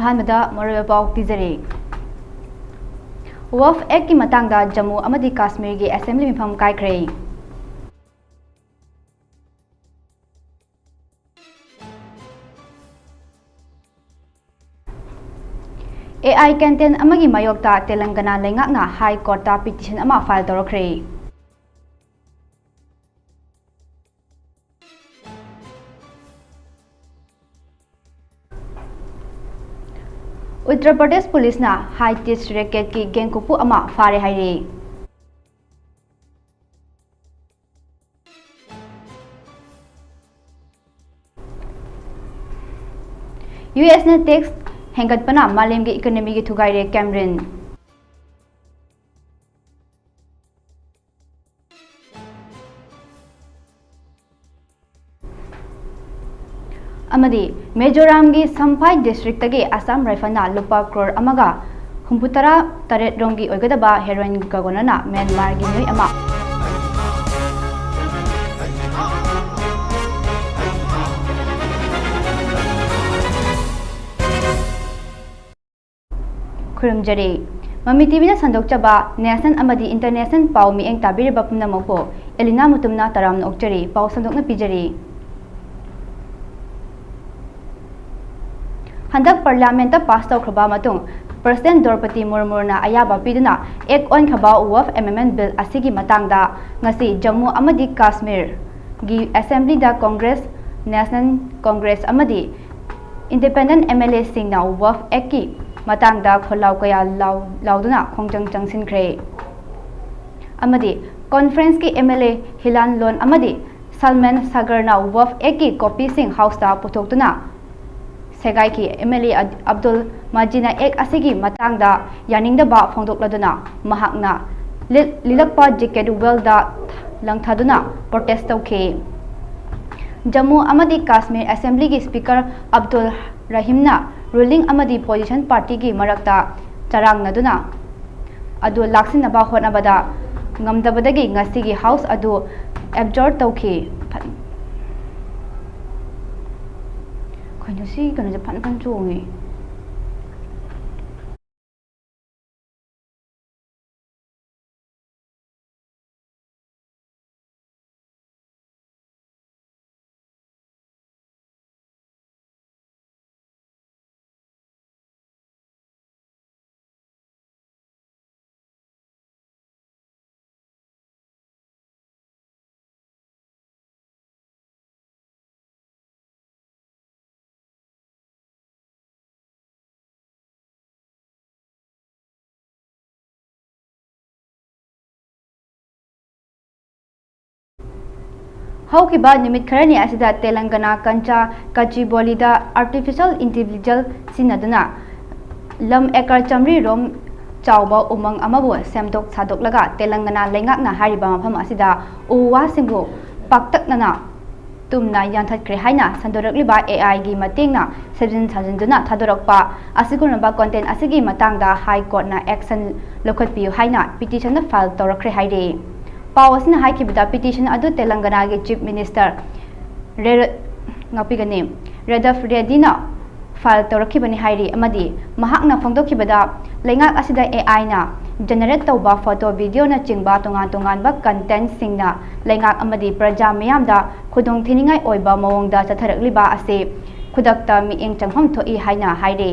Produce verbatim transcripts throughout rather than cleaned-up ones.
ꯑꯍꯥꯟꯕꯗ ꯃꯔꯨꯑꯣꯏꯕ ꯄꯥꯎ ꯄꯤꯖꯔꯤ꯫ ꯋꯛꯐ ꯑꯦꯛꯀꯤ ꯃꯇꯥꯡꯗ ꯖꯝꯃꯨ ꯑꯃꯗꯤ ꯀꯥꯁꯃꯤꯔꯒꯤ ꯑꯦꯁꯦꯝꯕ꯭ꯂꯤ ꯃꯤꯐꯝ ꯀꯥꯏꯈ꯭ꯔꯦ꯫ ꯑꯦ ꯑꯥꯏ ꯀꯟꯇꯦꯟ ꯑꯃꯒꯤ ꯃꯥꯌꯣꯛꯇ ꯇꯦꯂꯪꯒꯅꯥ ꯂꯩꯉꯥꯛꯅ ꯍꯥꯏ ꯀꯣꯔꯠꯇ ꯄꯤꯇꯤꯁꯟ ꯑꯃ ꯐꯥꯏꯜ ꯇꯧꯔꯛꯈ꯭ꯔꯦ꯫ ꯎꯠꯇꯔ ꯄ꯭ꯔꯗꯦꯁ ꯄꯨꯂꯤꯁꯅ ꯍꯥꯏ ꯇꯤꯁ ꯔꯦꯀꯦꯠꯀꯤ ꯒꯦꯡ ꯀꯨꯞꯄꯨ ꯑꯃ ꯐꯥꯔꯦ ꯍꯥꯏꯔꯤ꯫ ꯌꯨ ꯑꯦꯁꯅ ꯇꯦꯛꯁ ꯍꯦꯟꯒꯠꯄꯅ ꯃꯥꯂꯦꯝꯒꯤ ꯏꯀꯣꯅꯣꯃꯤꯒꯤ ꯊꯨꯒꯥꯏꯔꯦ, ꯀꯦꯃꯔꯤꯟ꯫ ꯑꯃꯗꯤ ꯃꯤꯖꯣꯔꯥꯝꯒꯤ ꯁꯝꯐꯥꯏ ꯗꯤꯁꯇ꯭ꯔꯤꯛꯇꯒꯤ ꯑꯁꯥꯝ ꯔꯥꯏꯐꯜꯅ ꯂꯨꯄꯥ ꯀ꯭ꯔꯣꯔ ꯑꯃꯒ ꯍꯨꯝꯐꯨꯇꯔꯥ ꯇꯔꯦꯠ ꯔꯣꯝꯒꯤ ꯑꯣꯏꯒꯗꯕ ꯍꯦꯔꯣꯏꯟ ꯀꯥꯒꯣꯅꯅ ꯃ꯭ꯌꯥꯟꯃꯥꯔꯒꯤ ꯃꯤꯑꯣꯏ ꯑꯃ꯫ ꯈꯨꯔꯨꯝꯖꯔꯤ꯫ ꯃꯃꯤ ꯇꯤꯚꯤꯅ ꯁꯟꯗꯣꯛꯆꯕ ꯅꯦꯁꯅꯦꯜ ꯑꯃꯗꯤ ꯏꯟꯇꯔꯅꯦꯁꯅꯦꯜ ꯄꯥꯎ ꯃꯤꯠꯌꯦꯡ ꯇꯥꯕꯤꯔꯤꯕ ꯄꯨꯝꯅꯃꯛꯄꯨ ꯑꯦꯂꯤꯅꯥ ꯃꯨꯇꯨꯝꯅ ꯇꯔꯥꯝꯅ ꯑꯣꯛꯆꯔꯤ꯫ ꯄꯥꯎ ꯁꯟꯗꯣꯛꯅ ꯄꯤꯖꯔꯤ꯫ ꯍꯟꯗꯛ ꯄꯥꯔꯂꯤꯌꯥꯃꯦꯟꯠꯇ ꯄꯥꯁ ꯇꯧꯈ꯭ꯔꯕ ꯃꯇꯨꯡ, ꯄ꯭ꯔꯁꯤꯗꯦꯟꯠ ꯗ꯭ꯔꯧꯄꯗꯤ ꯃꯨꯔꯃꯨꯅ ꯑꯌꯥꯕ ꯄꯤꯗꯨꯅ ꯑꯦꯛ ꯑꯣꯟꯈ꯭ꯔꯕ ꯋꯛꯐ ꯑꯦꯃꯦꯟꯗꯃꯦꯟꯠ ꯕꯤꯜ ꯑꯁꯤꯒꯤ ꯃꯇꯥꯡꯗ ꯉꯁꯤ ꯖꯝꯃꯨ ꯑꯃꯗꯤ ꯀꯥꯁꯃꯤꯔꯒꯤ ꯑꯦꯁꯦꯝꯕ꯭ꯂꯤꯗ ꯀꯣꯡꯒ꯭ꯔꯦꯁ, ꯅꯦꯁꯅꯦꯜ ꯀꯣꯡꯒ꯭ꯔꯦꯁ ꯑꯃꯗꯤ ꯏꯟꯗꯤꯄꯦꯟꯗꯦꯟꯠ ꯑꯦꯝ ꯑꯦꯜ ꯑꯦꯁꯤꯡꯅ ꯋꯛꯐ ꯑꯦꯛꯀꯤ ꯃꯇꯥꯡꯗ ꯈꯣꯜꯂꯥꯎ ꯀꯌꯥ ꯂꯥꯎ-, ꯂꯥꯎꯗꯨꯅ ꯈꯣꯡꯖꯪ ꯆꯪꯁꯤꯟꯈ꯭ꯔꯦ꯫ ꯑꯃꯗꯤ ꯀꯣꯟꯐ꯭ꯔꯦꯟꯁꯀꯤ ꯑꯦꯝ ꯑꯦꯜ ꯑꯦ ꯍꯤꯂꯥꯟ ꯂꯣꯟ ꯑꯃꯗꯤ ꯁꯜꯃꯥꯟ ꯁꯥꯒꯔꯅ ꯋꯛꯐ ꯑꯦꯛꯀꯤ ꯀꯣꯄꯤꯁꯤꯡ ꯍꯥꯎꯁꯇ ꯄꯨꯊꯣꯛꯇꯨꯅ ꯁꯦꯒꯥꯏꯈꯤ꯫ ꯑꯦꯝ ꯑꯦꯜ ꯑꯦ ꯑꯗ-, ꯑꯕꯗꯨꯜ ꯃꯖꯤꯗꯅ ꯑꯦꯛ ꯑꯁꯤꯒꯤ ꯃꯇꯥꯡꯗ ꯌꯥꯅꯤꯡꯗꯕ ꯐꯣꯡꯗꯣꯛꯂꯗꯨꯅ ꯃꯍꯥꯛꯅ ꯂꯤꯠ-, ꯂꯤꯠꯂꯛꯄ ꯖꯦꯀꯦꯠ ꯋꯦꯜꯗ ꯂꯪꯊꯗꯨꯅ ꯄ꯭ꯔꯣꯇꯦꯁ ꯇꯧꯈꯤ꯫ ꯖꯝꯃꯨ ꯑꯃꯗꯤ ꯀꯥꯁꯃꯤꯔ ꯑꯦꯁꯦꯝꯕ꯭ꯂꯤꯒꯤ ꯁ꯭ꯄꯤꯀꯔ ꯑꯕꯗꯨꯜ ꯔꯍꯤꯝꯅ ꯔꯨꯂꯤꯡ ꯑꯃꯗꯤ ꯄꯣꯖꯤꯁꯟ ꯄꯥꯔꯇꯤꯒꯤ ꯃꯔꯛꯇ ꯆꯔꯥꯡꯅꯗꯨꯅ ꯑꯗꯨ ꯂꯥꯛꯁꯤꯟꯅꯕ ꯍꯣꯠꯅꯕꯗ ꯉꯝꯗꯕꯗꯒꯤ ꯉꯁꯤꯒꯤ ꯍꯥꯎꯁ ꯑꯗꯨ ꯑꯦꯕꯖꯣꯔꯠ ꯇꯧꯈꯤ꯫ ꯐꯠ-, ꯀꯩꯅꯣ ꯁꯤ ꯀꯩꯅꯣꯁꯦ ꯐꯟ ꯐꯟ ꯆꯣꯡꯉꯦ꯫ ꯍꯧꯈꯤꯕ ꯅꯨꯃꯤꯠ ꯈꯔꯅꯤ ꯑꯁꯤꯗ ꯇꯦꯂꯪꯒꯅꯥ ꯀꯟꯆꯥ ꯀꯆꯤꯕꯣꯂꯤꯗ artificial intelligence ꯁꯤꯖꯤꯟꯅꯗꯨꯅ ꯂꯝ ꯑꯦꯀꯔ ꯆꯥꯃꯔꯤ ꯔꯣꯝ ꯆꯥꯎꯕ ꯎꯃꯪ ꯑꯃꯕꯨ ꯁꯦꯝꯗꯣꯛ ꯁꯥꯗꯣꯛꯂꯒ ꯇꯦꯂꯪꯒꯅꯥ ꯂꯩꯉꯥꯛꯅ ꯍꯥꯏꯔꯤꯕ ꯃꯐꯝ ꯑꯁꯤꯗ ꯎ ꯋꯥꯁꯤꯡꯕꯨ ꯄꯥꯛꯇꯛꯅꯅ ꯇꯨꯝꯅ ꯌꯥꯟꯊꯠꯈ꯭ꯔꯦ ꯍꯥꯏꯅ ꯁꯟꯗꯣꯔꯛꯂꯤꯕ AI ꯒꯤ ꯃꯇꯦꯡꯅ ꯁꯦꯝꯖꯤꯟ ꯁꯥꯖꯤꯟꯗꯨꯅ ꯊꯥꯗꯣꯔꯛꯄ ꯑꯁꯤꯒꯨꯝꯂꯕ content ꯑꯁꯤꯒꯤ ꯃꯇꯥꯡꯗ High Court ꯅ action ꯂꯧꯈꯠꯄꯤꯌꯨ ꯍꯥꯏꯅ petition ꯐꯥꯏꯜ ꯇꯧꯔꯛꯈ꯭ꯔꯦ ꯍꯥꯏꯔꯤ꯫ ꯄꯥꯎ ꯑꯁꯤꯅ ꯍꯥꯏꯈꯤꯕꯗ petition ꯑꯗꯨ ꯇꯦꯂꯪꯒꯅꯥꯒꯤ Chief Minister ꯔꯦ-, ꯉꯥꯛꯄꯤꯒꯅꯤ, ꯔꯦꯗꯐ ꯔꯦꯗꯤꯅ ꯐꯥꯏꯜ ꯇꯧꯔꯛꯈꯤꯕꯅꯤ ꯍꯥꯏꯔꯤ ꯑꯃꯗꯤ ꯃꯍꯥꯛꯅ ꯐꯣꯡꯗꯣꯛꯈꯤꯕꯗ ꯂꯩꯉꯥꯛ ꯑꯁꯤꯗ AI ꯅ generate ꯇꯧꯕ photo, video ꯅꯆꯤꯡꯕ ꯇꯣꯉꯥꯟ ꯇꯣꯉꯥꯟꯕ content ꯁꯤꯡꯅ ꯂꯩꯉꯥꯛ ꯑꯃꯗꯤ ꯄ꯭ꯔꯖꯥ ꯃꯤꯌꯥꯝꯗ ꯈꯨꯗꯣꯡ ꯊꯤꯅꯤꯡꯉꯥꯏ ꯑꯣꯏꯕ ꯃꯑꯣꯡꯗ ꯆꯠꯊꯔꯛꯂꯤꯕ ꯑꯁꯤ ꯈꯨꯗꯛꯇ ꯃꯤꯠꯌꯦꯡ ꯆꯪꯐꯝ ꯊꯣꯛꯏ ꯍꯥꯏꯅ ꯍꯥꯏꯔꯤ꯫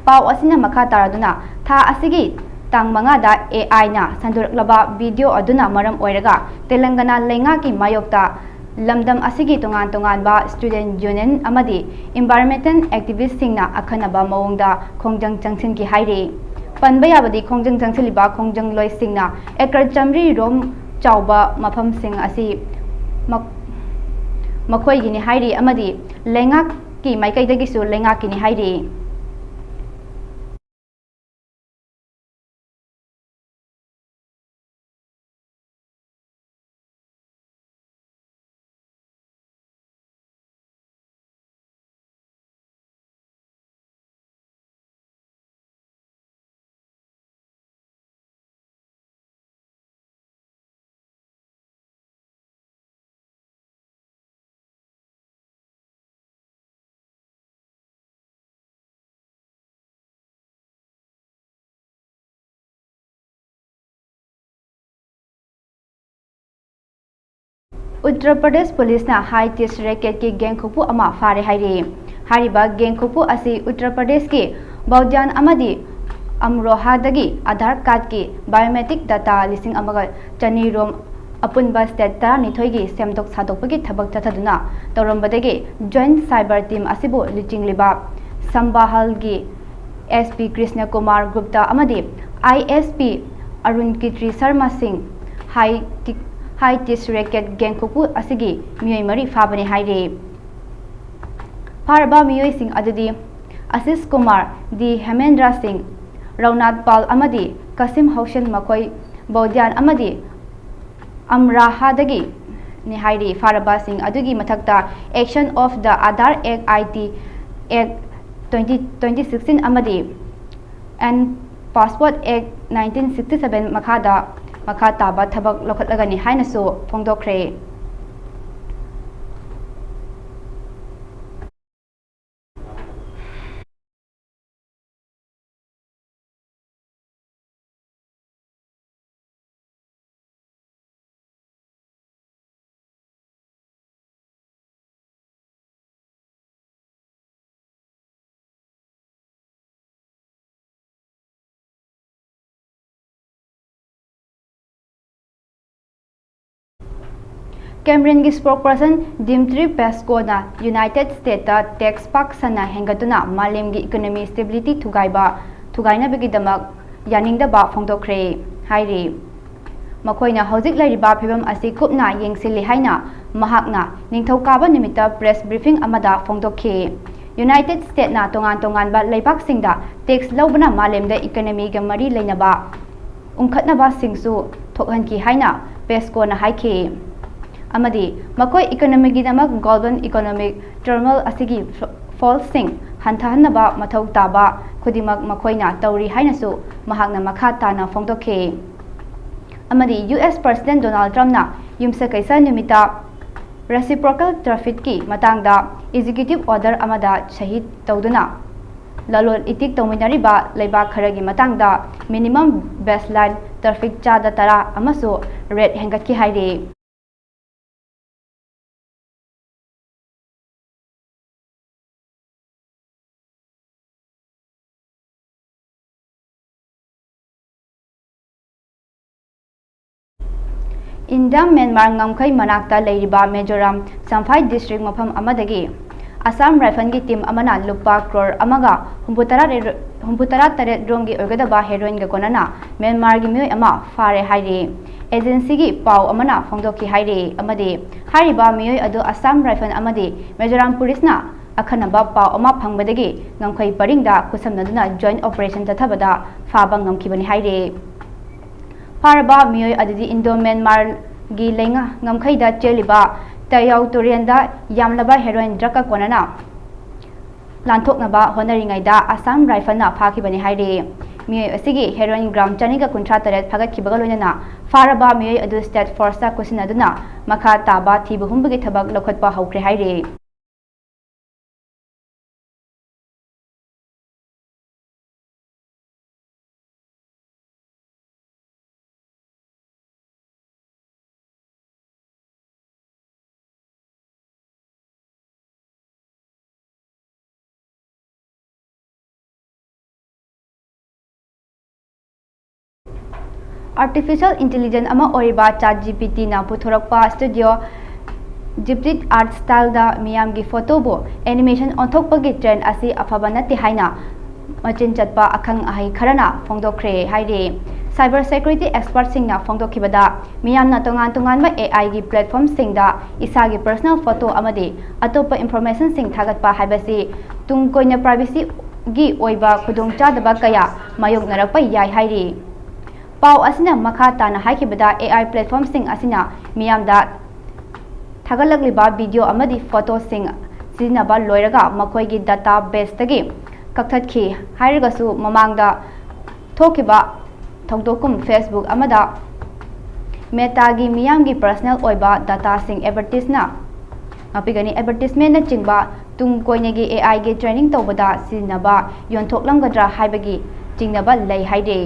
ꯄꯥꯎ ꯑꯁꯤꯅ ꯃꯈꯥ ꯇꯥꯔꯗꯨꯅ ꯊꯥ ꯑꯁꯤꯒꯤ ꯇꯥꯡ ꯃꯉꯥꯗ AI ꯅ ꯁꯟꯗꯣꯔꯛꯂꯕ video ꯑꯗꯨꯅ ꯃꯔꯝ ꯑꯣꯏꯔꯒ ꯇꯦꯂꯪꯒꯅꯥ ꯂꯩꯉꯥꯛꯀꯤ ꯃꯥꯌꯣꯛꯇ ꯂꯝꯗꯝ ꯑꯁꯤꯒꯤ ꯇꯣꯉꯥꯟ ꯇꯣꯉꯥꯟꯕ student union ꯑꯃꯗꯤ environmental activist ꯁꯤꯡꯅ ꯑꯈꯟꯅꯕ ꯃꯑꯣꯡꯗ ꯈꯣꯡꯖꯪ ꯆꯪꯁꯤꯟꯈꯤ ꯍꯥꯏꯔꯤ꯫ ꯄꯟꯕ ꯌꯥꯕꯗꯤ ꯈꯣꯡꯖꯪ ꯆꯪꯁꯤꯜꯂꯤꯕ ꯈꯣꯡꯖꯪꯂꯣꯏꯁꯤꯡꯅ ꯑꯦꯀꯔ ꯆꯥꯃꯔꯤ ꯔꯣꯝ ꯆꯥꯎꯕ ꯃꯐꯝꯁꯤꯡ ꯑꯁꯤ ꯃꯈ-, ꯃꯈꯣꯏꯒꯤꯅꯤ ꯍꯥꯏꯔꯤ ꯑꯃꯗꯤ ꯂꯩꯉꯥꯛꯀꯤ ꯃꯥꯏꯀꯩꯗꯒꯤꯁꯨ ꯂꯩꯉꯥꯛꯀꯤꯅꯤ ꯍꯥꯏꯔꯤ꯫ ꯎꯠꯇꯔ ꯄ꯭ꯔꯗꯦꯁ ꯄꯨꯂꯤꯁꯅ ꯍꯥꯏ ꯇꯤꯁ ꯔꯦꯀꯦꯠꯀꯤ ꯒꯦꯡ ꯈꯨꯠꯄꯨ ꯑꯃ ꯐꯥꯔꯦ ꯍꯥꯏꯔꯤ꯫ ꯍꯥꯏꯔꯤꯕ ꯒꯦꯡ ꯈꯨꯠꯄꯨ ꯑꯁꯤ ꯎꯠꯇꯔ ꯄ꯭ꯔꯗꯦꯁꯀꯤ ꯕꯧꯗ꯭ꯌꯥꯟ ꯑꯃꯗꯤ ꯑꯝꯔꯣꯍꯥꯗꯒꯤ ꯑꯙꯥꯔ ꯀꯥꯔꯗꯀꯤ biometric data ꯂꯤꯁꯤꯡ ꯑꯃꯒ ꯆꯅꯤ ꯔꯣꯝ ꯑꯄꯨꯟꯕ state ꯇꯔꯥꯅꯤꯊꯣꯏꯒꯤ ꯁꯦꯝꯗꯣꯛ ꯁꯥꯗꯣꯛꯄꯒꯤ ꯊꯕꯛ ꯆꯠꯊꯗꯨꯅ ꯇꯧꯔꯝꯕꯗꯒꯤ joint cyber team ꯑꯁꯤꯕꯨ ꯂꯨꯆꯤꯡꯂꯤꯕ ꯁꯝꯕꯥꯍꯜꯒꯤ SP ꯀ꯭ꯔꯤꯁꯅ ꯀꯨꯃꯥꯔ ꯒꯨꯞꯇꯥ ꯑꯃꯗꯤ ISP ꯑꯔꯨꯟ ꯀꯤꯇ꯭ꯔꯤ ꯁꯔꯃ ꯁꯤꯡ, ꯍꯥꯏ ꯇꯤꯛ-, High Test Racket Gang ꯈꯨꯄꯨ ꯑꯁꯤꯒꯤ ꯃꯤꯑꯣꯏ ꯃꯔꯤ ꯐꯥꯕꯅꯤ ꯍꯥꯏꯔꯤ꯫ ꯐꯥꯔꯕ ꯃꯤꯑꯣꯏꯁꯤꯡ ꯑꯗꯨꯗꯤ ꯑꯁꯤꯁ ꯀꯨꯃꯥꯔ, ꯗꯤ ꯍꯦꯃꯦꯟꯗ꯭ꯔ ꯁꯤꯡ, ꯔꯧꯅꯥꯊ ꯄꯥꯜ ꯑꯃꯗꯤ ꯀꯁꯤꯝ ꯍꯧꯁꯦꯟ, ꯃꯈꯣꯏ ꯕꯧꯗ꯭ꯌꯥꯟ ꯑꯃꯗꯤ ꯑꯝꯔꯥꯍꯥꯗꯒꯤꯅꯤ ꯍꯥꯏꯔꯤ꯫ ꯐꯥꯔꯕꯁꯤꯡ ꯑꯗꯨꯒꯤ ꯃꯊꯛꯇ Action of the Aadhaar Act, I T Act twenty, twenty sixteen ꯑꯃꯗꯤ and Passport Act nineteen sixty seven ꯃꯈꯥꯗ ꯃꯈꯥ ꯇꯥꯕ ꯊꯕꯛ ꯂꯧꯈꯠꯂꯒꯅꯤ ꯍꯥꯏꯅꯁꯨ ꯐꯣꯡꯗꯣꯛꯈ꯭ꯔꯦ꯫ Kremlinꯒꯤ spokesperson Dmitry Peskov ꯅ United States ꯇ tax ꯄꯥꯛ ꯁꯟꯅ ꯍꯦꯟꯒꯠꯇꯨꯅ ꯃꯥꯂꯦꯝꯒꯤ economy stability ꯊꯨꯒꯥꯏꯕ, ꯊꯨꯒꯥꯏꯅꯕꯒꯤꯗꯃꯛ ꯌꯥꯅꯤꯡꯗꯕ ꯐꯣꯡꯗꯣꯛꯈ꯭ꯔꯦ ꯍꯥꯏꯔꯤ꯫ ꯃꯈꯣꯏꯅ ꯍꯧꯖꯤꯛ ꯂꯩꯔꯤꯕ ꯐꯤꯚꯝ ꯑꯁꯤ ꯀꯨꯞꯅ ꯌꯦꯡꯁꯤꯜꯂꯤ ꯍꯥꯏꯅ ꯃꯍꯥꯛꯅ ꯅꯤꯡꯊꯧꯀꯥꯕ ꯅꯨꯃꯤꯠꯇ press briefing ꯑꯃꯗ ꯐꯣꯡꯗꯣꯛꯈꯤ꯫ United States ꯅ ꯇꯣꯉꯥꯟ ꯇꯣꯉꯥꯟꯕ ꯂꯩꯕꯥꯛꯁꯤꯡꯗ tax ꯂꯧꯕꯅ ꯃꯥꯂꯦꯝꯗ economy ꯒ ꯃꯔꯤ ꯂꯩꯅꯕ ꯎꯪꯈꯠꯅꯕꯁꯤꯡꯁꯨ ꯊꯣꯛꯍꯟꯈꯤ ꯍꯥꯏꯅ Peskov ꯅ ꯍꯥꯏꯈꯤ꯫ ꯑꯃꯗꯤ ꯃꯈꯣꯏ economy ꯒꯤꯗꯃꯛ global economic turmoil ꯑꯁꯤꯒꯤ ꯐ-, ꯐꯣꯜꯁꯤꯡ ꯍꯟꯊꯍꯟꯅꯕ ꯃꯊꯧ ꯇꯥꯕ ꯈꯨꯗꯤꯡꯃꯛ ꯃꯈꯣꯏꯅ ꯇꯧꯔꯤ ꯍꯥꯏꯅꯁꯨ ꯃꯍꯥꯛꯅ ꯃꯈꯥ ꯇꯥꯅ ꯐꯣꯡꯗꯣꯛꯈꯤ꯫ ꯑꯃꯗꯤ U S President Donald Trump ꯅ ꯌꯨꯝꯁꯀꯩꯁ ꯅꯨꯃꯤꯠꯇ reciprocal tariff ꯀꯤ ꯃꯇꯥꯡꯗ executive order ꯑꯃꯗ ꯁꯍꯤ ꯇꯧꯗꯨꯅ ꯂꯂꯣꯟ ꯏꯇꯤꯛ ꯇꯧꯃꯤꯟꯅꯔꯤꯕ ꯂꯩꯕꯥꯛ ꯈꯔꯒꯤ ꯃꯇꯥꯡꯗ minimum baseline tariff ꯆꯥꯗ ꯇꯔꯥ ꯑꯃꯁꯨ rate ꯍꯦꯟꯒꯠꯈꯤ ꯍꯥꯏꯔꯤ꯫ ꯏꯟꯗꯤꯌꯥ ꯃ꯭ꯌꯥꯟꯃꯥꯔ ꯉꯝꯈꯩ ꯃꯅꯥꯛꯇ ꯂꯩꯔꯤꯕ ꯃꯤꯖꯣꯔꯥꯝ ꯆꯝꯐꯥꯏ district ꯃꯐꯝ ꯑꯃꯗꯒꯤ ꯑꯁꯥꯝ ꯔꯥꯏꯐꯜꯒꯤ ꯇꯤꯝ ꯑꯃꯅ ꯂꯨꯄꯥ ꯀ꯭ꯔꯣꯔ ꯑꯃꯒ ꯍꯨꯝꯐꯨꯇꯔꯥ ꯔꯣꯝꯒꯤ ꯑꯣꯏꯒꯗꯕ ꯍꯦꯔꯣꯏꯟꯒ ꯀꯣꯟꯅꯅ ꯃ꯭ꯌꯥꯟꯃꯥꯔꯒꯤ ꯃꯤꯑꯣꯏ ꯑꯃ ꯐꯥꯔꯦ ꯍꯥꯏꯔꯤ꯫ ꯑꯦꯖꯦꯟꯁꯤꯒꯤ ꯄꯥꯎ ꯑꯃꯅ ꯐꯣꯡꯗꯣꯛꯈꯤ ꯍꯥꯏꯔꯤ ꯑꯃꯗꯤ ꯍꯥꯏꯔꯤꯕ ꯃꯤꯑꯣꯏ ꯑꯗꯨ ꯑꯁꯥꯝ ꯔꯥꯏꯐꯜ ꯑꯃꯗꯤ ꯃꯤꯖꯣꯔꯥꯝ ꯄꯨꯂꯤꯁꯅ ꯑꯈꯟꯅꯕ ꯄꯥꯎ ꯑꯃ ꯐꯪꯕꯗꯒꯤ ꯉꯝꯈꯩ ꯄꯔꯤꯡꯗ ꯈꯨꯠꯁꯝꯅꯗꯨꯅ ꯖꯣꯏꯟꯠ ꯑꯣꯄꯔꯦꯁꯟ ꯆꯠꯊꯕꯗ ꯐꯥꯕ ꯉꯝꯈꯤꯕꯅꯤ ꯍꯥꯏꯔꯤ꯫ ꯐꯥꯔꯕ ꯃꯤꯑꯣꯏ ꯑꯗꯨꯗꯤ ꯏꯟꯗꯣ ꯃ꯭ꯌꯥꯟꯃꯥꯔꯒꯤ ꯂꯩꯉꯥꯛ ꯉꯝꯈꯩꯗ ꯆꯦꯜꯂꯤꯕ ꯇꯌꯥꯎ ꯇꯨꯔꯦꯜꯗ ꯌꯥꯝꯂꯕ ꯍꯦꯔꯣꯏꯟ ꯗ꯭ꯔꯒꯀ ꯀꯣꯟꯅꯅ ꯂꯥꯟꯊꯣꯛꯅꯕ ꯍꯣꯠꯅꯔꯤꯉꯩꯗ ꯑꯁꯥꯝ ꯔꯥꯏꯐꯜꯅ ꯐꯥꯈꯤꯕꯅꯤ ꯍꯥꯏꯔꯤ꯫ ꯃꯤꯑꯣꯏ ꯑꯁꯤꯒꯤ ꯍꯦꯔꯣꯏꯟ ꯒ꯭ꯔꯥꯝ ꯆꯅꯤꯒ ꯀꯨꯟꯊ꯭ꯔꯥ ꯇꯔꯦꯠ ꯐꯥꯒꯠꯈꯤꯕꯒ ꯂꯣꯏꯅꯅ ꯐꯥꯔꯕ ꯃꯤꯑꯣꯏ ꯑꯗꯨ ꯁ꯭ꯇꯦꯠ ꯐꯣꯔꯁꯇ ꯈꯨꯠꯁꯤꯟꯅꯗꯨꯅ ꯃꯈꯥ ꯇꯥꯕ ꯊꯤꯕ ꯍꯨꯝꯕꯒꯤ ꯊꯕꯛ ꯂꯧꯈꯠꯄ ꯍꯧꯈ꯭ꯔꯦ ꯍꯥꯏꯔꯤ꯫ ꯑꯥꯔꯇꯤꯐꯤꯁꯤꯌꯦꯜ ꯏꯟꯇꯦꯂꯤꯖꯦꯟꯁ ꯑꯃ ꯑꯣꯏꯔꯤꯕ ꯆꯥꯠ ꯖꯤ ꯄꯤ ꯇꯤꯅ ꯄꯨꯊꯣꯔꯛꯄ ꯁ꯭ꯇꯨꯗꯤꯑꯣ ꯖꯤꯞꯇꯤꯛ ꯑꯥꯔꯠ ꯁ꯭ꯇꯥꯏꯜꯗ ꯃꯤꯌꯥꯝꯒꯤ ꯐꯣꯇꯣꯕꯨ ꯑꯦꯅꯤꯃꯦꯁꯟ ꯑꯣꯟꯊꯣꯛꯄꯒꯤ ꯇ꯭ꯔꯦꯟ ꯑꯁꯤ ꯑꯐꯕ ꯅꯠꯇꯦ ꯍꯥꯏꯅ ꯃꯆꯤꯟ ꯆꯠꯄ ꯑꯈꯪ ꯑꯍꯩ ꯈꯔꯅ ꯐꯣꯡꯗꯣꯛꯈ꯭ꯔꯦ ꯍꯥꯏꯔꯤ꯫ ꯁꯥꯏꯕꯔ ꯁꯦꯀ꯭ꯌꯨꯔꯤꯇꯤ ꯑꯦꯛꯁꯄꯔꯠꯁꯤꯡꯅ ꯐꯣꯡꯗꯣꯛꯈꯤꯕꯗ, ꯃꯤꯌꯥꯝꯅ ꯇꯣꯉꯥꯟ ꯇꯣꯉꯥꯟꯕ ꯑꯦ ꯑꯥꯏꯒꯤ ꯄ꯭ꯂꯦꯠꯐꯣꯔꯝꯁꯤꯡꯗ ꯏꯁꯥꯒꯤ ꯄꯔꯁꯣꯅꯦꯜ ꯐꯣꯇꯣ ꯑꯃꯗꯤ ꯑꯇꯣꯞꯄ ꯏꯟꯐꯣꯔꯃꯦꯁꯟꯁꯤꯡ ꯊꯥꯒꯠꯄ ꯍꯥꯏꯕꯁꯤ ꯇꯨꯡ ꯀꯣꯏꯅ ꯄ꯭ꯔꯥꯏꯚꯦꯁꯤꯒꯤ ꯑꯣꯏꯕ ꯈꯨꯗꯣꯡꯆꯥꯗꯕ ꯀꯌꯥ ꯃꯥꯌꯣꯛꯅꯔꯛꯄ ꯌꯥꯏ ꯍꯥꯏꯔꯤ꯫ ꯄꯥꯎ ꯑꯁꯤꯅ ꯃꯈꯥ ꯇꯥꯅ ꯍꯥꯏꯈꯤꯕꯗ, ꯑꯦ ꯑꯥꯏ ꯄ꯭ꯂꯦꯠꯐꯣꯔꯝꯁꯤꯡ ꯑꯁꯤꯅ ꯃꯤꯌꯥꯝꯗ ꯊꯥꯒꯠꯂꯛꯂꯤꯕ ꯚꯤꯗꯤꯑꯣ ꯑꯃꯗꯤ ꯐꯣꯇꯣꯁꯤꯡ ꯁꯤꯖꯤꯟꯅꯕ ꯂꯣꯏꯔꯒ ꯃꯈꯣꯏꯒꯤ ꯗꯇꯥ ꯕꯦꯁꯇꯒꯤ ꯀꯛꯊꯠꯈꯤ ꯍꯥꯏꯔꯒꯁꯨ, ꯃꯃꯥꯡꯗ ꯊꯣꯛꯈꯤꯕ ꯊꯧꯗꯣꯛꯀꯨꯝ Facebook ꯑꯃꯗ ꯃꯦꯇꯥꯒꯤ ꯃꯤꯌꯥꯝꯒꯤ ꯄꯔꯁꯣꯅꯦꯜ ꯑꯣꯏꯕ ꯗꯇꯥꯁꯤꯡ ꯑꯦꯗꯚꯔꯇꯤꯁꯅ ꯉꯥꯛꯄꯤꯒꯅꯤ꯫ ꯑꯦꯗꯚꯔꯇꯤꯁꯃꯦꯟꯅꯆꯤꯡꯕ ꯇꯨꯡ ꯀꯣꯏꯅꯒꯤ ꯑꯦ ꯑꯥꯏꯒꯤ ꯇ꯭ꯔꯦꯅꯤꯡ ꯇꯧꯕꯗ ꯁꯤꯖꯤꯟꯅꯕ ꯌꯣꯟꯊꯣꯛꯂꯝꯒꯗ꯭ꯔꯥ ꯍꯥꯏꯕꯒꯤ ꯆꯤꯡꯅꯕ ꯂꯩ ꯍꯥꯏꯔꯤ꯫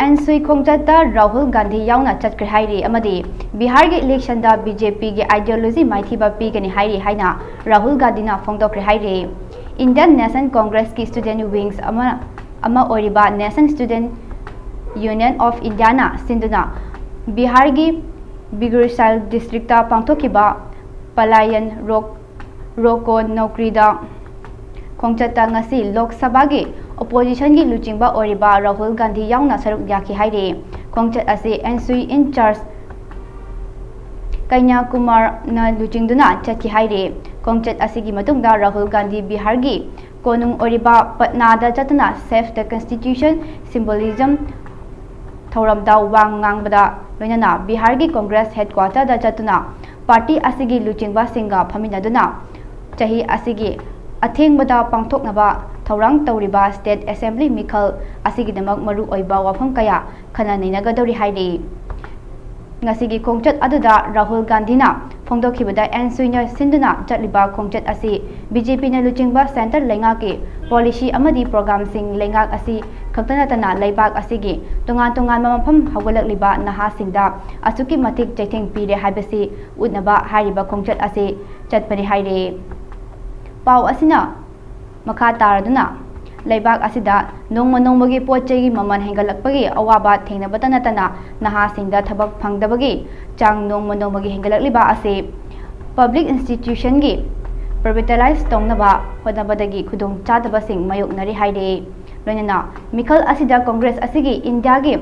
ꯑꯦꯟ ꯁꯨꯏ ꯈꯣꯡꯆꯠꯇ ꯔꯥꯍꯨꯜ ꯒꯥꯟꯙꯤ ꯌꯥꯎꯅ ꯆꯠꯈ꯭ꯔꯦ ꯍꯥꯏꯔꯤ ꯑꯃꯗꯤ ꯕꯤꯍꯥꯔꯒꯤ ꯏꯂꯦꯛꯁꯟꯗ ꯕꯤ ꯖꯦ ꯄꯤꯒꯤ ideology ꯃꯥꯏꯊꯤꯕ ꯄꯤꯒꯅꯤ ꯍꯥꯏꯔꯤ ꯍꯥꯏꯅ ꯔꯥꯍꯨꯜ ꯒꯥꯟꯙꯤꯅ ꯐꯣꯡꯗꯣꯛꯈ꯭ꯔꯦ ꯍꯥꯏꯔꯤ꯫ Indian National Congressꯀꯤ student wings ꯑꯃ, ꯑꯃ ꯑꯣꯏꯔꯤꯕ National Student Union of Indiaꯅ ꯁꯤꯟꯗꯨꯅ ꯕꯤꯍꯥꯔꯒꯤ ꯕꯤꯒꯨꯁꯥꯏꯜ districtꯇ ꯄꯥꯡꯊꯣꯛꯈꯤꯕ ꯄꯂꯥꯌꯟ ꯔꯣꯛ, ꯔꯣꯀꯣ ꯅꯧꯀ꯭ꯔꯤꯗ ꯈꯣꯡꯆꯠꯇ ꯉꯁꯤ ꯂꯣꯛ ꯁꯚꯥꯒꯤ oppositionꯒꯤ ꯂꯨꯆꯤꯡꯕ ꯑꯣꯏꯔꯤꯕ ꯔꯥꯍꯨꯜ ꯒꯥꯟꯙꯤ ꯌꯥꯎꯅ ꯁꯔꯨꯛ ꯌꯥꯈꯤ ꯍꯥꯏꯔꯤ꯫ ꯈꯣꯡꯆꯠ ꯑꯁꯤ ꯑꯦꯟ ꯁꯨꯏ in charge ꯀꯩꯅ꯭ꯌꯥꯀꯨꯃꯥꯔꯅ ꯂꯨꯆꯤꯡꯗꯨꯅ ꯆꯠꯈꯤ ꯍꯥꯏꯔꯤ꯫ ꯈꯣꯡꯆꯠ ꯑꯁꯤꯒꯤ ꯃꯇꯨꯡꯗ ꯔꯥꯍꯨꯜ ꯒꯥꯟꯙꯤ ꯕꯤꯍꯥꯔꯒꯤ ꯀꯣꯅꯨꯡ ꯑꯣꯏꯔꯤꯕ ꯄꯠꯅꯥꯗ ꯆꯠꯇꯨꯅ Save the Constitution symbolism ꯊꯧꯔꯝꯗ ꯋꯥ ꯉꯥꯡꯕꯗ ꯂꯣꯏꯅꯅ ꯕꯤꯍꯥꯔꯒꯤ Congress headquarterꯗ ꯆꯠꯇꯨꯅ party ꯑꯁꯤꯒꯤ ꯂꯨꯆꯤꯡꯕꯁꯤꯡꯒ ꯐꯝꯃꯤꯟꯅꯗꯨꯅ ꯆꯍꯤ ꯑꯁꯤꯒꯤ ꯑꯊꯦꯡꯕꯗ ꯄꯥꯡꯊꯣꯛꯅꯕ ꯊꯧꯔꯥꯡ ꯇꯧꯔꯤꯕ state assembly ꯃꯤꯈꯜ ꯑꯁꯤꯒꯤꯗꯃꯛ ꯃꯔꯨ ꯑꯣꯏꯕ ꯋꯥꯐꯝ ꯀꯌꯥ ꯈꯟꯅ ꯅꯩꯅꯒꯗꯧꯔꯤ ꯍꯥꯏꯔꯤ꯫ ꯉꯁꯤꯒꯤ ꯈꯣꯡꯆꯠ ꯑꯗꯨꯗ ꯔꯥꯍꯨꯜ ꯒꯥꯟꯙꯤꯅ ꯐꯣꯡꯗꯣꯛꯈꯤꯕꯗ ꯑꯦꯟ ꯁꯨꯏꯅ ꯁꯤꯟꯗꯨꯅ ꯆꯠꯂꯤꯕ ꯈꯣꯡꯆꯠ ꯑꯁꯤ ꯕꯤ ꯖꯦ ꯄꯤꯅ ꯂꯨꯆꯤꯡꯕ centre ꯂꯩꯉꯥꯛꯀꯤ policy ꯑꯃꯗꯤ programꯁꯤꯡ ꯂꯩꯉꯥꯛ ꯑꯁꯤ ꯈꯛꯇ ꯅꯠꯇꯅ ꯂꯩꯕꯥꯛ ꯑꯁꯤꯒꯤ ꯇꯣꯉꯥꯟ ꯇꯣꯉꯥꯟꯕ ꯃꯐꯝ ꯍꯧꯒꯠꯂꯛꯂꯤꯕ ꯅꯍꯥꯁꯤꯡꯗ ꯑꯁꯨꯛꯀꯤ ꯃꯇꯤꯛ ꯆꯩꯊꯦꯡ ꯄꯤꯔꯦ ꯍꯥꯏꯕꯁꯤ ꯎꯠꯅꯕ ꯍꯥꯏꯔꯤꯕ ꯈꯣꯡꯆꯠ ꯑꯁꯤ ꯆꯠꯄꯅꯤ ꯍꯥꯏꯔꯤ꯫ ꯄꯥꯎ ꯑꯁꯤꯅ ꯃꯈꯥ ꯇꯥꯔꯗꯨꯅ ꯂꯩꯕꯥꯛ ꯑꯁꯤꯗ ꯅꯣꯡꯃ ꯅꯣꯡꯃꯒꯤ ꯄꯣꯠ ꯆꯩꯒꯤ ꯃꯃꯜ ꯍꯦꯟꯒꯠꯂꯛꯄꯒꯤ ꯑꯋꯥꯕ ꯊꯦꯡꯅꯕꯇ ꯅꯠꯇꯅ ꯅꯍꯥꯁꯤꯡꯗ ꯊꯕꯛ ꯐꯪꯗꯕꯒꯤ ꯆꯥꯡ ꯅꯣꯡꯃ ꯅꯣꯡꯃꯒꯤ ꯍꯦꯟꯒꯠꯂꯛꯂꯤꯕ ꯑꯁꯤ public institutionꯒꯤ privatize ꯇꯧꯅꯕ ꯍꯣꯠꯅꯕꯗꯒꯤ ꯈꯨꯗꯣꯡ ꯆꯥꯗꯕꯁꯤꯡ ꯃꯥꯌꯣꯛꯅꯔꯤ ꯍꯥꯏꯔꯤ꯫ ꯂꯣꯏꯅꯅ ꯃꯤꯈꯜ ꯑꯁꯤꯗ Congress ꯑꯁꯤꯒꯤ Indiaꯒꯤ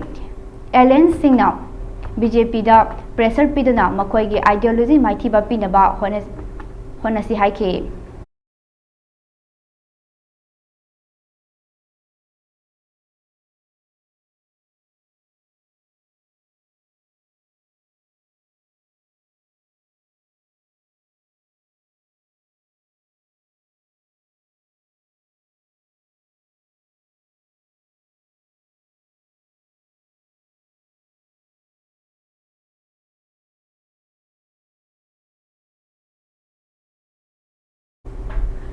allianceꯁꯤꯡꯅ ꯕꯤ ꯖꯦ ꯄꯤꯗ pressure ꯄꯤꯗꯨꯅ ꯃꯈꯣꯏꯒꯤ ideology ꯃꯥꯏꯊꯤꯕ ꯄꯤꯅꯕ ꯍꯣꯠꯅ-, ꯍꯣꯠꯅꯁꯤ ꯍꯥꯏꯈꯤ꯫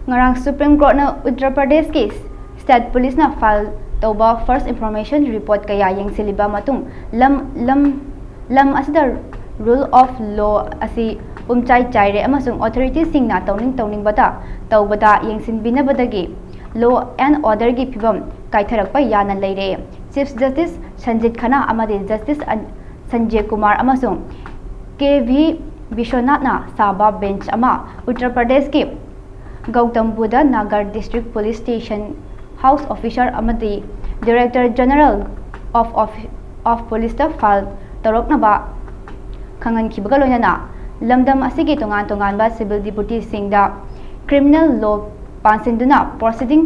ꯉꯔꯥꯡ Supreme Courtꯅ ꯎꯠꯇꯔ ꯄ꯭ꯔꯗꯦꯁꯀꯤ state policeꯅ file ꯇꯧꯕ first information report ꯀꯌꯥ ꯌꯦꯡꯁꯤꯜꯂꯤꯕ ꯃꯇꯨꯡ ꯂꯝ ꯂꯝ ꯂꯝ ꯑꯁꯤꯗ rule of law ꯑꯁꯤ ꯄꯨꯝꯆꯥꯏ ꯆꯥꯏꯔꯦ ꯑꯃꯁꯨꯡ authorityꯁꯤꯡꯅ ꯇꯧꯅꯤꯡ ꯇꯧꯅꯤꯡꯕꯇ ꯇꯧꯕꯗ ꯌꯦꯡꯁꯤꯟꯕꯤꯅꯕꯗꯒꯤ law and orderꯒꯤ ꯐꯤꯕꯝ ꯀꯥꯏꯊꯔꯛꯄ ꯌꯥꯅ ꯂꯩꯔꯦ꯫ Chief Justice ꯁꯟꯖꯤꯠ ꯈꯟꯅꯥ ꯑꯃꯗꯤ Justice ꯑꯟ- ꯁꯟꯖꯌ ꯀꯨꯃꯥꯔ ꯑꯃꯁꯨꯡ ꯀꯦ ꯚꯤ ꯕꯤꯁ꯭ꯋꯅꯥꯊꯅ ꯁꯥꯕ bench ꯑꯃ ꯎꯠꯇꯔ ꯄ꯭ꯔꯗꯦꯁꯀꯤ Gautam Buddha Nagar District Police Station house officer ꯑꯃꯗꯤ Director General of of of Policeꯇ file ꯇꯧꯔꯛꯅꯕ ꯈꯪꯍꯟꯈꯤꯕꯒ ꯂꯣꯏꯅꯅ ꯂꯝꯗꯝ ꯑꯁꯤꯒꯤ ꯇꯣꯉꯥꯟ ꯇꯣꯉꯥꯟꯕ civil deputyꯁꯤꯡꯗ criminal law ꯄꯥꯟꯁꯤꯟꯗꯨꯅ proceeding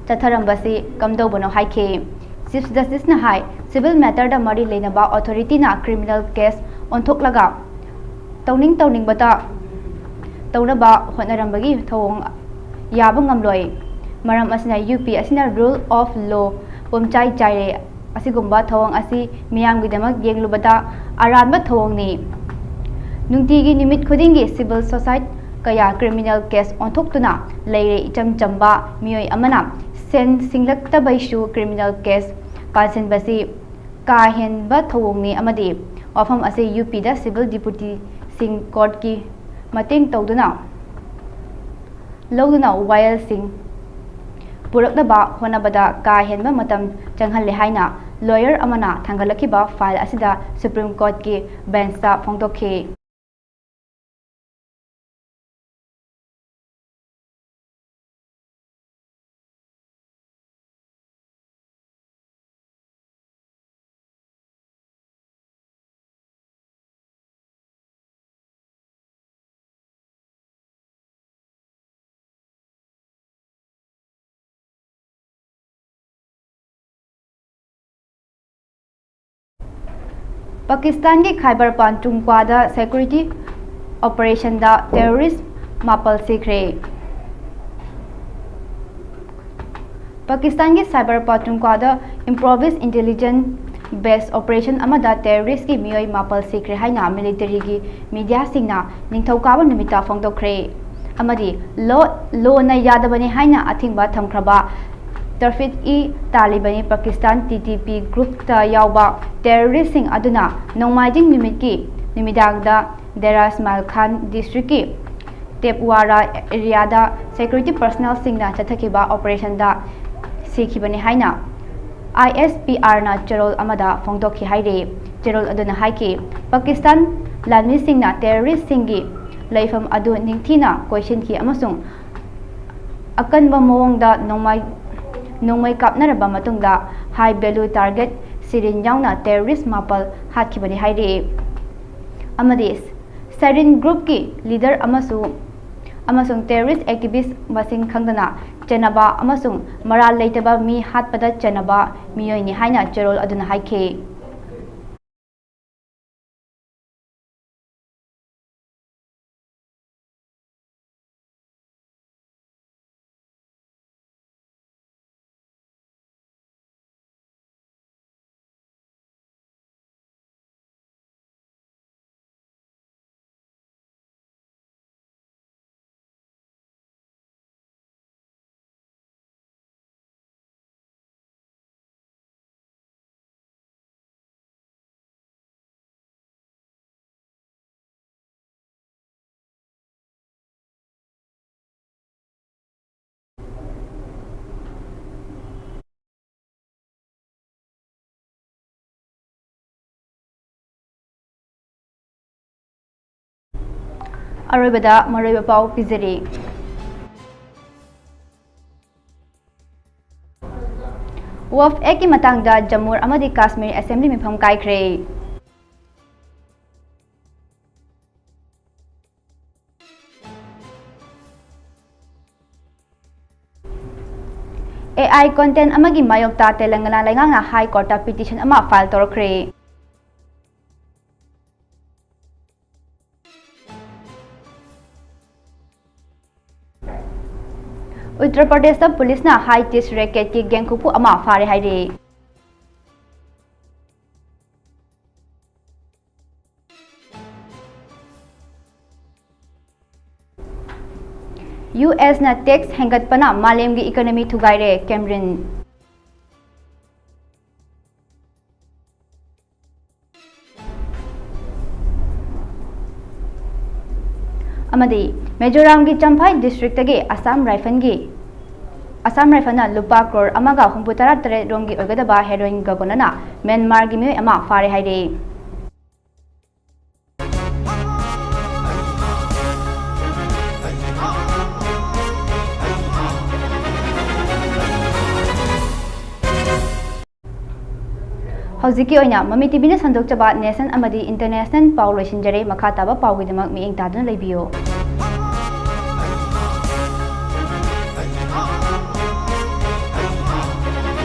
ꯆꯠꯊꯔꯝꯕꯁꯤ ꯀꯝꯗꯧꯕꯅꯣ ꯍꯥꯏꯈꯤ꯫ Chief Justiceꯅ ꯍꯥꯏ, civil matterꯗ ꯃꯔꯤ ꯂꯩꯅꯕ authorityꯅ criminal case ꯑꯣꯟꯊꯣꯛꯂꯒ ꯇꯧꯅꯤꯡ ꯇꯧꯅꯤꯡꯕꯇ ꯇꯧꯅꯕ ꯍꯣꯠꯅꯔꯝꯕꯒꯤ ꯊꯧꯑꯣꯡ ꯌꯥꯕ ꯉꯝꯂꯣꯏ꯫ ꯃꯔꯝ ꯑꯁꯤꯅ ꯌꯨ ꯄꯤ ꯑꯁꯤꯅ rule of law ꯄꯨꯝꯆꯥꯏ ꯆꯥꯏꯔꯦ꯫ ꯑꯁꯤꯒꯨꯝꯕ ꯊꯧꯑꯣꯡ ꯑꯁꯤ ꯃꯤꯌꯥꯝꯒꯤꯗꯃꯛ ꯌꯦꯡꯂꯨꯕꯗ ꯑꯔꯥꯟꯕ ꯊꯧꯑꯣꯡꯅꯤ꯫ ꯅꯨꯡꯇꯤꯒꯤ ꯅꯨꯃꯤꯠ ꯈꯨꯗꯤꯡꯒꯤ civil society ꯀꯌꯥ criminal case ꯑꯣꯟꯊꯣꯛꯇꯨꯅ ꯂꯩꯔꯦ꯫ ꯏꯆꯝ ꯆꯝꯕ ꯃꯤꯑꯣꯏ ꯑꯃꯅ ꯁꯦꯟ ꯁꯤꯡꯂꯛꯇꯕꯩꯁꯨ criminal case ꯄꯥꯟꯁꯤꯟꯕꯁꯤ ꯀꯥ ꯍꯦꯟꯕ ꯊꯧꯑꯣꯡꯅꯤ ꯑꯃꯗꯤ ꯋꯥꯐꯝ ꯑꯁꯤ ꯌꯨ ꯄꯤꯗ civil deputyꯁꯤꯡ courtꯀꯤ ꯃꯇꯦꯡ ꯇꯧꯗꯨꯅ ꯂꯧꯗꯨꯅ ꯋꯥꯌꯦꯜꯁꯤꯡ ꯄꯨꯔꯛꯅꯕ ꯍꯣꯠꯅꯕꯗ ꯀꯥ ꯍꯦꯟꯕ ꯃꯇꯝ ꯆꯪꯍꯜꯂꯦ ꯍꯥꯏꯅ lawyer ꯑꯃꯅ ꯊꯥꯡꯒꯠꯂꯛꯈꯤꯕ file ꯑꯁꯤꯗ Supreme Courtꯀꯤ benchꯇ ꯐꯣꯡꯗꯣꯛꯈꯤ꯫ ꯄꯥꯀꯤꯁꯇꯥꯟꯒꯤ ꯈꯥꯏꯕꯔ ꯄꯥꯟꯇꯨꯡꯀ꯭ꯋꯥꯗ security operationꯗ terrorist ꯃꯥꯄꯜ ꯁꯤꯈ꯭ꯔꯦ꯫ ꯄꯥꯀꯤꯁꯇꯥꯟꯒꯤ ꯈꯥꯏꯕꯔ ꯄꯥꯟꯇꯨꯡꯀ꯭ꯋꯥꯗ improvised intelligence based operation ꯑꯃꯗ terroristꯀꯤ ꯃꯤꯑꯣꯏ ꯃꯥꯄꯜ ꯁꯤꯈ꯭ꯔꯦ ꯍꯥꯏꯅ militaryꯒꯤ mediaꯁꯤꯡꯅ ꯅꯤꯡꯊꯧꯀꯥꯕ ꯅꯨꯃꯤꯠꯇ ꯐꯣꯡꯗꯣꯛꯈ꯭ꯔꯦ ꯑꯃꯗꯤ law lawꯅ ꯌꯥꯗꯕꯅꯤ ꯍꯥꯏꯅ ꯑꯊꯤꯡꯕ ꯊꯝꯈ꯭ꯔꯕ ꯇꯔꯐꯤꯠ-ꯏ ꯇꯥꯂꯤꯕꯥꯅꯤ ꯄꯥꯀꯤꯁꯇꯥꯟ T T P groupꯇ ꯌꯥꯎꯕ terroristꯁꯤꯡ ꯑꯗꯨꯅ ꯅꯣꯡꯃꯥꯏꯖꯤꯡ ꯅꯨꯃꯤꯠꯀꯤ ꯅꯨꯃꯤꯗꯥꯡꯗ ꯗꯦꯔꯥ ꯏꯁꯃꯥꯏꯜ ꯈꯥꯟ districtꯀꯤ ꯇꯦꯞꯋꯥꯔꯥ areaꯗ security personnelꯁꯤꯡꯅ ꯆꯠꯊꯈꯤꯕ operationꯗ ꯁꯤꯈꯤꯕꯅꯤ ꯍꯥꯏꯅ I S P Rꯅ ꯆꯦꯔꯣꯜ ꯑꯃꯗ ꯐꯣꯡꯗꯣꯛꯈꯤ ꯍꯥꯏꯔꯤ꯫ ꯆꯦꯔꯣꯜ ꯑꯗꯨꯅ ꯍꯥꯏꯈꯤ, ꯄꯥꯀꯤꯁꯇꯥꯟ ꯂꯥꯟꯃꯤꯁꯤꯡꯅ terroristꯁꯤꯡꯒꯤ ꯂꯩꯐꯝ ꯑꯗꯨ ꯅꯤꯡꯊꯤꯅ ꯀꯣꯏꯁꯤꯟꯈꯤ ꯑꯃꯁꯨꯡ ꯑꯀꯟꯕ ꯃꯑꯣꯡꯗ ꯅꯣꯡꯃꯩ, ꯅꯣꯡꯃꯩ ꯀꯥꯞꯅꯔꯕ ꯃꯇꯨꯡꯗ high value target syringe ꯌꯥꯎꯅ terrorist ꯃꯥꯄꯜ ꯍꯥꯠꯈꯤꯕꯅꯤ ꯍꯥꯏꯔꯤ꯫ ꯑꯃꯗꯤ Siren groupꯀꯤ leader ꯑꯃꯁꯨ, ꯑꯃꯁꯨꯡ terrorist activist ꯃꯁꯤꯡ ꯈꯪꯗꯅ ꯆꯦꯟꯅꯕ ꯑꯃꯁꯨꯡ ꯃꯔꯥꯜ ꯂꯩꯇꯕ ꯃꯤ ꯍꯥꯠꯄꯗ ꯆꯦꯟꯅꯕ ꯃꯤꯑꯣꯏꯅꯤ ꯍꯥꯏꯅ ꯆꯦꯔꯣꯜ ꯑꯗꯨꯅ ꯍꯥꯏꯈꯤ꯫ ꯑꯔꯣꯏꯕꯗ ꯃꯔꯨꯑꯣꯏꯕ ꯄꯥꯎ ꯄꯤꯖꯔꯤ꯫ Waqf Actꯀꯤ ꯃꯇꯥꯡꯗ ꯖꯝꯃꯨ ꯑꯃꯗꯤ ꯀꯥꯁꯃꯤꯔ Assembly ꯃꯤꯐꯝ ꯀꯥꯏꯈ꯭ꯔꯦ꯫ A I content ꯑꯃꯒꯤ ꯃꯥꯌꯣꯛꯇ ꯇꯦꯂꯪꯒꯅꯥ ꯂꯩꯉꯥꯛꯅ High Courtꯇ petition ꯑꯃ file ꯇꯧꯔꯛꯈ꯭ꯔꯦ꯫ ꯎꯠꯇꯔ ꯄ꯭ꯔꯗꯦꯁꯇ ꯄꯨꯂꯤꯁꯅ high tech racketꯀꯤ ꯒꯦꯡꯈꯨꯞꯄꯨ ꯑꯃ ꯐꯥꯔꯦ ꯍꯥꯏꯔꯤ꯫ ꯌꯨ ꯑꯦꯁꯅ ꯇꯦꯛꯁ ꯍꯦꯟꯒꯠꯄꯅ ꯃꯥꯂꯦꯝꯒꯤ ꯏꯀꯣꯅꯣꯃꯤ ꯊꯨꯒꯥꯏꯔꯦ, ꯀꯦꯝꯔꯤꯟ꯫ ꯑꯃꯗꯤ ꯃꯤꯖꯣꯔꯥꯝꯒꯤ ꯆꯝꯐꯥꯏ ꯗꯤꯁꯇ꯭ꯔꯤꯛꯇꯒꯤ ꯑꯁꯥꯝ ꯔꯥꯏꯐꯜꯒꯤ, ꯑꯁꯥꯝ ꯔꯥꯏꯐꯜꯅ ꯂꯨꯄꯥ ꯀ꯭ꯔꯣꯔ ꯑꯃꯒ ꯍꯨꯝꯐꯨ ꯇꯔꯥ ꯇꯔꯦꯠ ꯔꯣꯝꯒꯤ ꯑꯣꯏꯒꯗꯕ ꯍꯦꯔꯣꯏꯟꯒ ꯀꯣꯟꯅꯅ ꯃ꯭ꯌꯥꯟꯃꯥꯔꯒꯤ ꯃꯤꯑꯣꯏ ꯑꯃ ꯐꯥꯔꯦ ꯍꯥꯏꯔꯦ꯫ ꯍꯧꯖꯤꯛꯀꯤ ꯑꯣꯏꯅ ꯃꯃꯤ ꯇꯤꯚꯤꯅ ꯁꯟꯗꯣꯛꯆꯕ ꯅꯦꯁꯅꯦꯜ ꯑꯃꯗꯤ ꯏꯟꯇꯔꯅꯦꯁꯅꯦꯜ ꯄꯥꯎ ꯂꯣꯏꯁꯤꯟꯖꯔꯦ꯫ ꯃꯈꯥ ꯇꯥꯕ ꯄꯥꯎꯒꯤꯗꯃꯛ ꯃꯤꯠꯌꯦꯡ ꯇꯥꯗꯨꯅ ꯂꯩꯕꯤꯌꯨ꯫